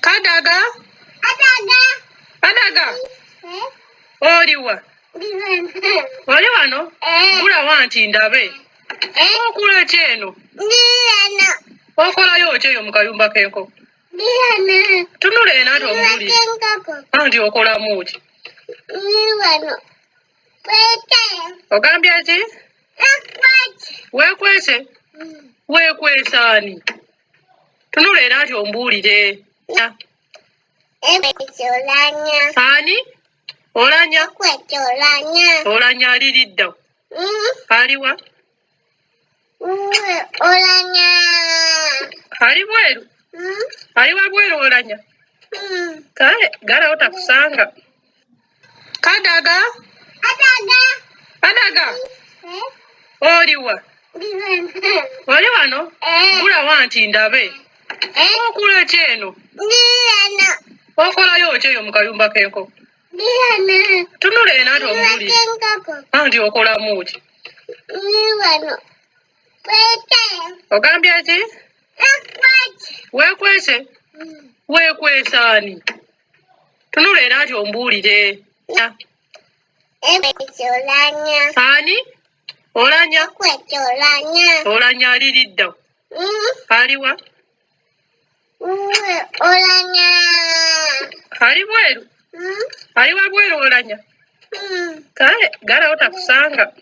Kadaga. Kadaga. Oliwa? Oli wano? Gulawa nti ndabe. Okola ki eno? Okolayo ki eyo mu kayumba k'enkoko? Tunula eno anti omubulire. Anti okolamu ki? Ogambye ki? Weekwese? Weekwese ani? Tunula era nti ombuulire. Ani? Olanya? Olanya ali lidda? Aliwa? Olanya. Ali bweru? Ali wabweru olanya? Kale galawo takusanga. Kadaga. Kadaga. Kadaga. Oliwa? Oli wano? Gulawa nti ndabe. Okola ki eno? Okolayo ki eyo mu kayumba k'enkoko? Tunula eno anti omubulire. Anti okolamu ki? Ogambye ki? Weekwese? Weekwese ani? Tunula era nti ombuulire. Ani? Olanya? Olanya ali lidda? Aliwa? Olanya. Ali bweru? Ali wabweru olanya? Kale galawo takusanga.